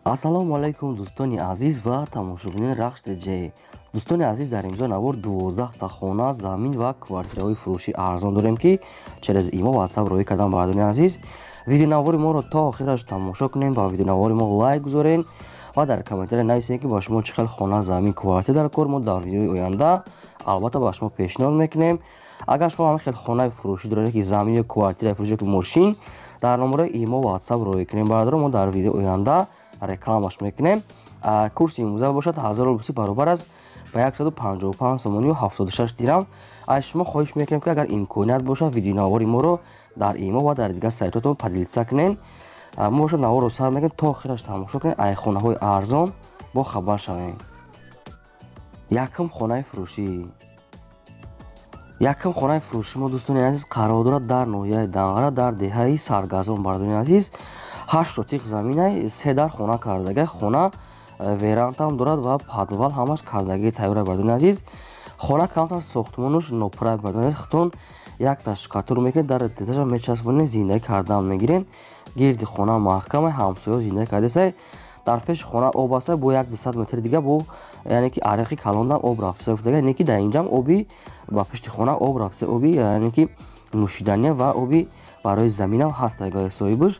Ассалому алайкум, дӯстони азиз ва тамошобинони Рахш ТҶ. Дӯстони азиз, дар имрӯза навор 12 та хона, замин ва квартираҳои фурӯшӣ арзон дорем, ки через имо, WhatsApp роҳӣ кардан. Бародарони азиз, видеонавори моро то охираш тамошо кунем, ба видеонавори мо лайк гузорем ва дар комментария нависем, ки ба шумо чӣ хел хона, замин, квартира дар кор. Мо дар видеои оянда албатта ба шумо пешниҳод мекунем. Агар шумо ҳамин хел хонаи фурӯшӣ доред, ки замин ё квартираи фурӯшӣ, ки мошин, дар номерои имо, WhatsApp роҳӣ кунем. Бародарон, мо дар видеои оянда рекламаш мекунем. Курси имрӯза бошад 1000 рубл баробар аст ба 155 сомонию 76 дирам. Аз шумо хоҳиш мекунем, ки агар имконият бошад, видеонавори моро дар имо ва дар дигар сайтҳотон поделиться кунем. Мо бошад наворро сар мекунем, то охираш тамошо кунем, ай хонаҳои арзон бо хабар шавем. Якум хонаи фурӯшӣ. Якум хонаи фурӯши мо, дӯстони азиз, қарор дорад дар ноҳияи Данғара, дар деҳаи Саргазон. Бародарони азиз, 8 ротиқ заминай, се дар хона кардага. Хона верандам дорад ва подвал, ҳамаш кардагии тайёра. Бародарони азиз, хона камтар сохтмонуш нопурра. Бародарони азиз, худтон якта штукатур мекунед, дар этажа мечаспонед, зиндагӣ кардан мегирем. Гирди хона маҳкама, ҳамсоё зиндагӣ кардесай. Дар пеши хона об аста, бо як 200 метри дига бо, яъне ки ариқи калондам об рафта гуфтага, яъне ки дар инҷам оби ба пишти хона об рафта, оби, яъне ки нӯшидания ва оби барои заминам ҳаст соҳибаш.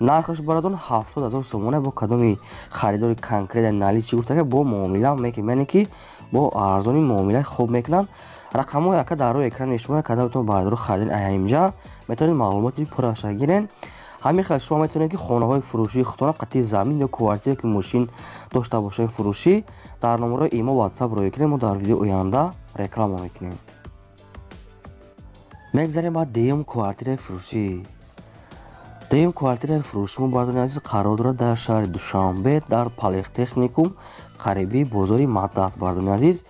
Нархаш, бародарон, 70 000 сомона. Бо кадоми харидори конкретно наличии гуфтага, бо муомила мекунем, яъне ки бо арзони муомилаи хуб мекунанд. Рақамҳои ака дар рӯи экрани шумо. Кадомтон, бародаро, харидани аинҷа метавонед маълумоти пурраша гирен. Ҳамин хел шумо метавонед, ки хонаҳои фурӯшии худтона қатъи замин ё квартира, ки мошин дошта бошед фурӯшӣ, дар номерои имо, WhatsApp роҳӣ кунем, мо дар видеои оянда реклама мекунем. Мегзарем ба дуюм квартираи фурӯшӣ. Дуюм квартираи фурӯши мо, бародарони азиз, қарор дорад дар шаҳри Душанбе, дар Политехникум, қариби бозори Мадат. Бародарони азиз,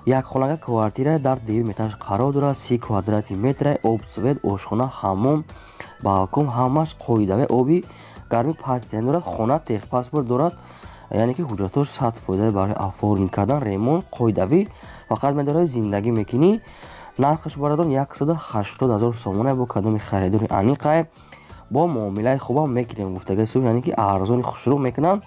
як хонага квартира дар дуюм этаж қарор дорад, 30 квадрати метра, об, свет, ошхона, ҳаммом, балкон, ҳамаш қоидавӣ, оби гарми пастиян дорад. Хона техпаспорт дорад, яъне ки ҳуҷҷатҳош 100% барои оформить кардан, ремонт қоидавӣ, фақат медораи зиндагӣ мекунӣ. Нархаш, бародарон, 180 000 сомона. Бо кадоми харидори аниқае, бо муомилаи хубам мекунем гуфтагаи суб, яъне ки арзони хушрӯ мекунанд.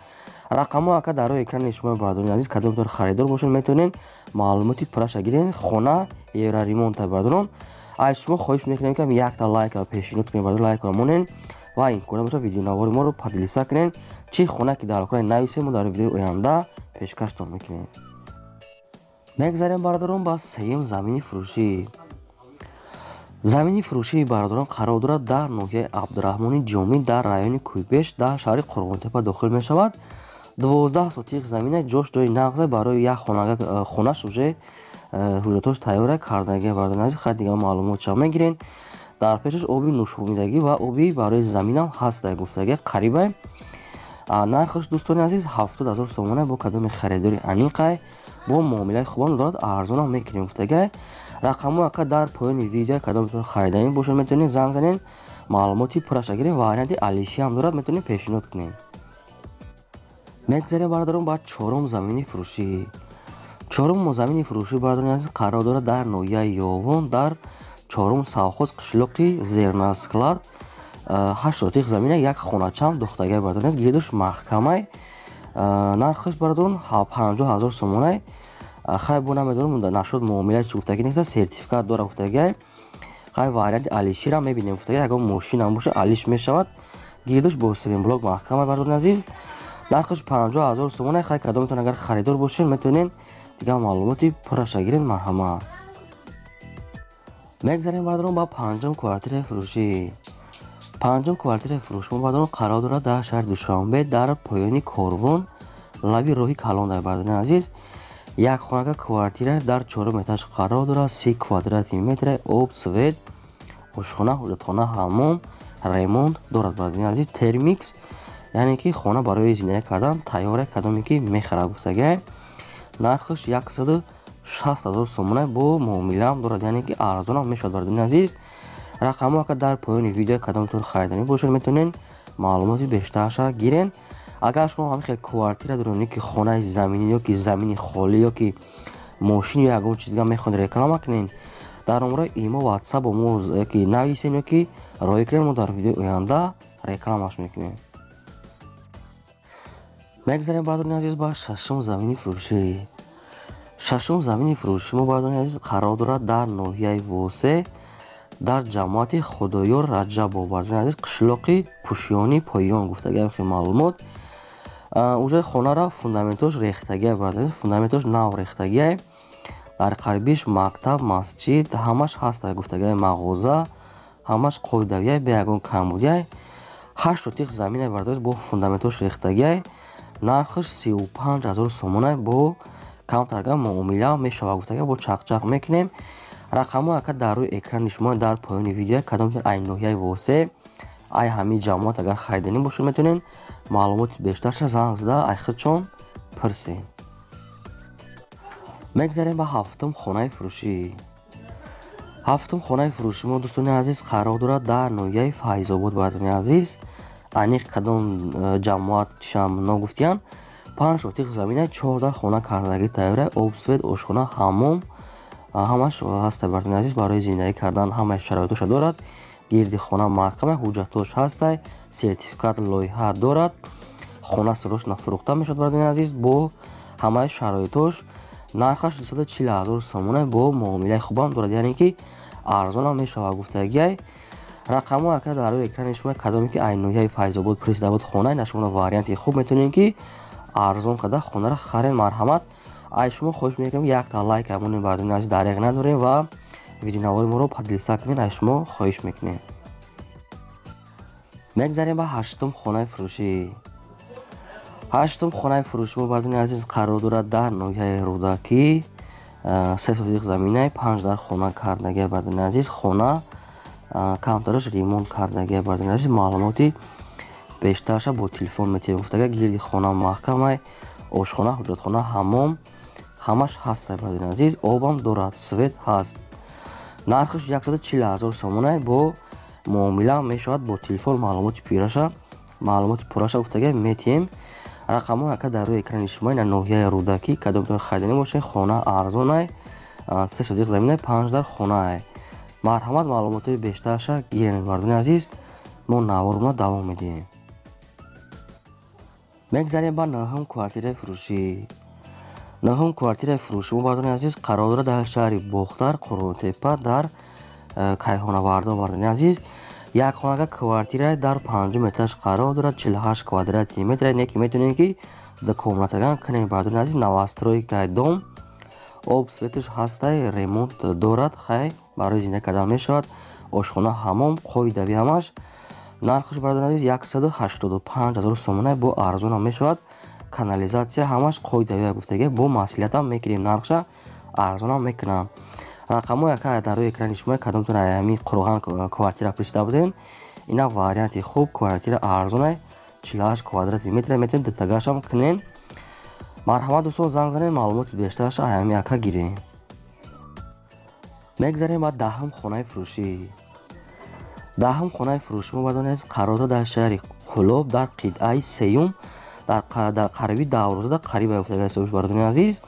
Рақамҳо ака дар рӯи экрани шумо. Бародарони азиз, кадомтон харидор бошед, метавонед маълумоти пурраша гиред. Хона евроремонта. Бародарон, аз шумо хоҳиш мекунем, ки якта лайка пешниҳод кунед. Бародарон, лайкро монед ва имконият бошад, видеонавори моро поделиться кунед. Чӣ хона ки дар кора, нависем, мо дар видеои оянда пешкаштон мекунем. Мегзарем, бародарон, ба сеюм замини фурӯшӣ. Замини фурӯшии, бародарон, қарор дорад дар ноҳияи Абдураҳмони Ҷомӣ, дар райони Кӯйбеш, дар шаҳри Қурғонтепа дохил мешавад. 12 сотиқ замина, ҷош ҷои нағзе барои як хонага. Хонаш уже ҳуҷҷатҳош тайёра кардагия. Бародарони азиз, хай, дигар маълумотша мегирем. Дар пешаш оби нӯшонидагӣ ва оби барои заминам ҳаст гуфтагия, қарибай. Нархаш, дӯстони азиз, 70 000 сомона. Бо кадоми харидори аниқай, бо муомилаи хубам дорад, арзонам мекунем гуфтагия. Рақамҳо ака дар поёни видео. Кадомтон хариданӣ бошад, метавонед занг занед, маълумоти пурраша гиред. Варианти алишиам дорад, метавонед пешниҳод кунед. Мегзарем, бародарон, ба чорум замини фурӯшӣ. Чорум замини фурӯшӣ, бародарони азиз, қарор дорад дар ноҳияи Ёвон, дар чорум совхоз, қишлоқи Зернасклад. 8 сотиқ замина, як хоначам духтагай. Бародарони азиз, гирдуш маҳкамай. Нархаш, бародарон, 50 000 сомонай. Хай, бо намедонам, нашуд муомила чи гуфтагӣ неста, сертификат дора гуфтагиай. Хай, варианти алишира мебинем гуфтагӣ, ягон мошинам боша, алиш мешавад. Гирдуш бо семенблок маҳкама. Бародарони азиз, нархаш 50 000 сомона. Хай, кадометон агар харидор бошед, метавонед дигар маълумоти пурраша гиред, марҳамат. Мегзарем, бародарон, ба панҷум квартираи фурӯшӣ. Панҷум квартираи фурӯши мо, бародарон, қарор дорад дар шаҳри Душанбе, дар поёни Корвон, лаби роҳи калон. Дар, бародарони азиз, як хонага квартира дар чорум этаж қарор дорад, 30 квадрати метра, об, свет, ошхона, ҳуҷҷатхона, ҳаммом, ремонт дорад. Бародарони азиз, термикс, яъне ки хона барои зиндагӣ кардан тайёра. Кадоме ки мехарад гуфтагай, нархаш 160 000 сомона, бо муомилаам дорад, яъне ки арзонам мешавад. Бародарони азиз, рақамҳо ака дар поёни видео. Кадомтон хариданӣ бошад, метавонед маълумоти бештарша гирен. Агар шумо ҳамин хел квартира доред, ки хонаи заминӣ ё ки замини холӣ, ё ки мошин, ё ягон чиз дига мехоҳед реклама кунед, дар номерои имо, WhatsApp бо мо ки нависем ё ки роҳӣ кунем, мо дар видеои оянда рекламаш мекунем. Мегзарем, бародарони азиз, ба шашум замини фурӯшӣ. Шашум замини фурӯшӣ мо, бародарони азиз, қарор дорад дар ноҳияи Восе, дар ҷамоати Худоёр Раҷабов, бародарони азиз, қишлоқи Пӯшиёни Поён гуфтагиам хел маълумот. Уже хонара фундаментош рехтагия, бародарони, фундаментош нав рехтагия. Дар қарибиш мактаб, масҷид ҳамаш ҳаст гуфтагия, мағоза ҳамаш қоидавия, бе ягон камбудия. 8 сотих замина, бародарони, бо фундаментош рехтагия. Нархаш 35 000 сомона, бо камтарга муомила мешавад гуфтагия, бо чақчақ мекунем. Рақамҳо ака дар рӯи экрани шумо, дар поёни видео. Кадомтон ай ноҳияи Восе, ай ҳамин ҷамоат агар хариданӣ бошед, метавонед маълумоти бештарша занг зада ай худшон пурсед. Мегзарем ба ҳафтум хонаи фурӯшӣ. Ҳафтум хонаи фурӯши мо, дӯстони азиз, қарор дорад дар ноҳияи Файзобод, бародарони азиз. Аниқ кадом ҷамоат чишам ногуфтиян. 5 сотих замина, 14 хона кардагӣ тайёра, об, свет, ошхона, ҳаммом ҳамаш ҳаста, бародарони азиз. Барои зиндагӣ кардан ҳамаи шароитоша дорад. Гирди хона маҳкама, ҳуҷҷатош ҳастай, сертификат, лоиҳа дорад. Хона срочно фурӯхта мешавад, бародарони азиз, бо ҳамаи шароитош. Нархаш 240 000 сомона, бо муомилаи хубам дорад, яъне ки арзонам мешавад гуфтагиай. Рақамҳо ака дар рӯи экрани шумо. Кадоме ки ай ноҳияи Файзобод пурсида буд хона, ина шумо варианти хуб, метавонед ки арзон карда хонаро харед. Марҳамат, ай шумо хоҳиш мекунем, якта лайк амонем, бародарони азиз, дареғ надорем ва видеонавори моро поделиться кунед, ай шумо хоҳиш мекунем. Мегзарем ба ҳаштум хонаи фурӯшӣ. Ҳаштум хонаи фурӯши мо, бародарони азиз, қарор дорад дар ноҳияи Рӯдакӣ. 3 сотих заминай, панҷ дар хона кардагия, бародарони азиз. Хона камтараш ремонт кардагия, бародарони азиз. Маълумоти бештарша бо телефон метавонед гуфтага. Гирди хона маҳкамай, ошхона, ҳуҷратхона, ҳаммом ҳамаш ҳастай, бародарони азиз. Обам дорад, свет ҳаст. Нархаш 140 000 сомонай, бо муомила мешавад, бо телефон маълумоти пурраша гуфтага метиҳем. Рақамҳо ака дар рӯи экрани шумо. Ина ноҳияи Рӯдакӣ, кадомтон хариданӣ бошед, хона арзонай, 3 сотих заминай, панҷ дар хонаай. Марҳамат, маълумотҳои бештарша гирем, бародарони азиз. Мо наворона давом медиҳем. Мегзарем ба нӯҳум квартираи фурӯшӣ. Нӯҳум квартираи фурӯшӣ мо, бародарони азиз, қарор дорад дар шаҳри Бохтар, Қурғонтепа, дар Кайҳонавардон, бародарони азиз. Як хонага квартира дар панҷум этаж қарор дорад, 48 квадрати метр, не ки метавонем ки ду комнатаган кунем, бародарони азиз. Новостройкаи дом, об, светаш ҳастай, ремонт дорад, хай, барои зиндагӣ кардан мешавад. Ошхона, ҳаммом қоидави ҳамаш. Нархаш, бародарони азиз, 185 000 сомона, бо арзонам мешавад. Канализатсия ҳамаш қоидавия гуфтага, бо маслиҳатам мекунем, нархша арзонам мекунам. Рақамҳо яка дар рӯи экрани шумо. Кадомтон ҳамин Қурған квартира пурсида будем, ина варианти хуб, квартира арзонай, 48 квадрати метр, метавонем дутагашам кунем. Марҳамат, дӯстон, занг занем, маълумоти бештарша ҳамин яка гирем. Мегзарем ба даҳум хонаи фурӯшӣ. Даҳум хонаи фурӯшӣ мо, бародарони азиз, қарор дорад дар шаҳри Кӯлоб, дар қитъаи сеюм, дар қариби Даврозада қариба ёфтага ҳисобиш, бародарони азиз.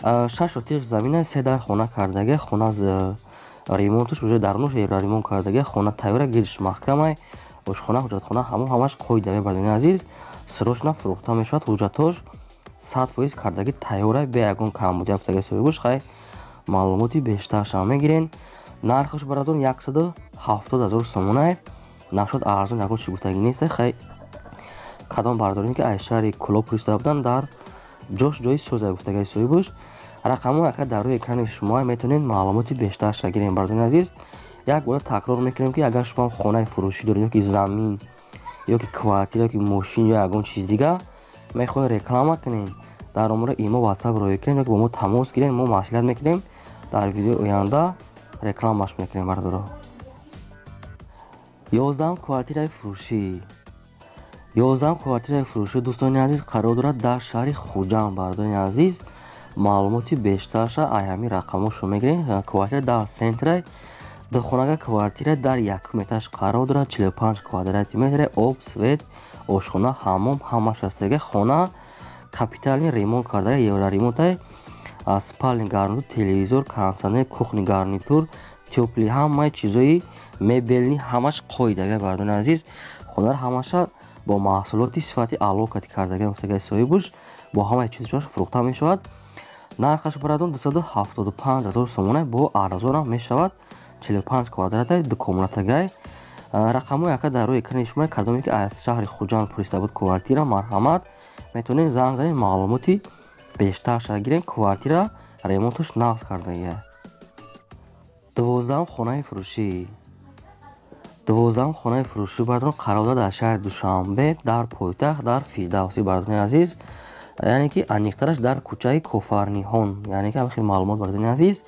6 сотих замина, се дар хона кардага. Хона ремонташ уже дарунаш ремонт кардага, хона тайёра, гирдиш маҳкамай, ошхона, ҳуҷратхона ҳамон ҳамаш қоидавия, бародарони азиз. Срочно фурӯхта мешавад, ҳуҷҷатҳош 100% кардаги тайёра, бе ягон камбудӣ ёфтага соҳибуш. Хай, маълумоти бештаршам мегирен. Нархаш, бародарон, 170 000 сомонай. Нашуд арзон, ягон чи гуфтагӣ нест. Хай, кадом бардорем ки аз шаҳри Кӯлоб пурсида буданд, дар ҷош ҷои соза гуфтагаи соҳибуш. Рақамҳо яка дар рӯи экрани шумо, метавонед маълумоти бештарша гирем. Бародарони азиз, як бора такрор мекунем, ки агар шумо хонаи фурӯшӣ доред, ёки замин, ёки квартира, ёки мошин, ё ягон чизи дига мехоҳед реклама кунем, дар омора имо, Ватсап роҳӣ кунем ёки бо мо тамос гирем, мо маслиҳат мекунем, дар видеои оянда рекламаш мекунем, бародаро. 11-ум квартираи фурӯшӣ. 11-ум квартираи фурӯшӣ, дӯстони азиз, қарор дорад дар шаҳри Хуҷанд, бародарони азиз. Маълумоти бештарша ай ҳамин рақамҳошо мегирем. Квартира дар центрай, духонага квартира дар якум этаж қарор дорад, 45 квадрати метре, об, свет, ошхона, ҳаммом ҳамаш ҳастага. Хона капитальный ремонт кардага, евроремонтай, спальный гарнитур, телевизор, кондиционер, кухонный гарнитур, тёплый, ҳамаи чизои мебельный ҳамаш қоидавия, бародарони азиз. Хонаро ҳамаша Бо маҳсулоти сифати аъло кати кардагӣ гуфтагӣ соҳибуш, бо ҳамаи чизҷош фурӯхта мешавад. Нархаш барадон 275 000 сомона, бо арзонам мешавад. 45 квадратай, ду комнатагай. Рақамҳои ака дар рӯи экрани шумо. Кадоме ки аз шаҳри Хуҷанд пурсида буд квартира, марҳамат, метавонед занг занед, маълумоти бештарша гирем. Квартира ремонташ нағз кардагия. 12-ум хонаи фурӯшӣ. 12-ум хонаи фурӯшӣ, бардон, қарор дорад дар шаҳри Душанбе, дар пойтахт, дар Фирдавсӣ, бардони азиз, яъне ки аниқтараш дар кӯчаи Кофарниҳон. Яъне ки ҳамин маълумот, бардони азиз,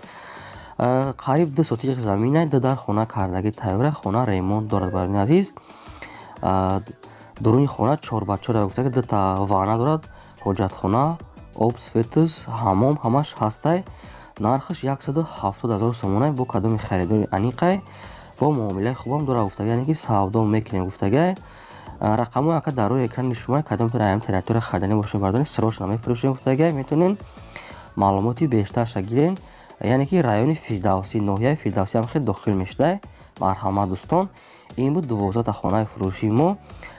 қариб 2 сотиқ замина, ду дар хона кардагӣ тайёра, хона ремонт дорад, бардони азиз. Дуруни хона 4 ба 4 гуфта, ки дута ванна дорад, ҳоҷатхона, об, светус, ҳамом ҳамаш ҳастай. Нархаш 170 000 сомона. Бо кадоми харидори аниқай, бо муомилаи хубам дорад гуфтага, яъне ки савдо мекунем гуфтагай. Рақамҳои ака дар рӯи экрани шумо. Кадомтон аям территория харидани бошед, бардони, срочно мефурӯшем гуфтагай, метавонем маълумоти бештарша гирем. Яъне ки райони Фирдавсӣ, ноҳияи Фирдавсӣ ҳам хел дохил мешудай. Марҳамат, дӯстон, ин буд 12-та хонаи фурӯшии мо.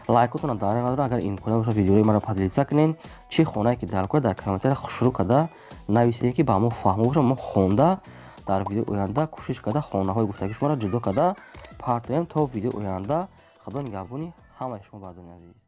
Лайкотона дар надора. Агар имконият бошад, видеои маро поделиться кунед. Чӣ хонае ки дар кор, дар комментария хушрӯ карда нависед, ки ба мо фаҳмо бошад. Мо хонда, дар видеои оянда кӯшиш карда, хонаҳои гуфтагии шуморо ҷудо карда партоем. То видеои оянда, Худо нигаҳбони ҳамаи шумо, бардони азиз.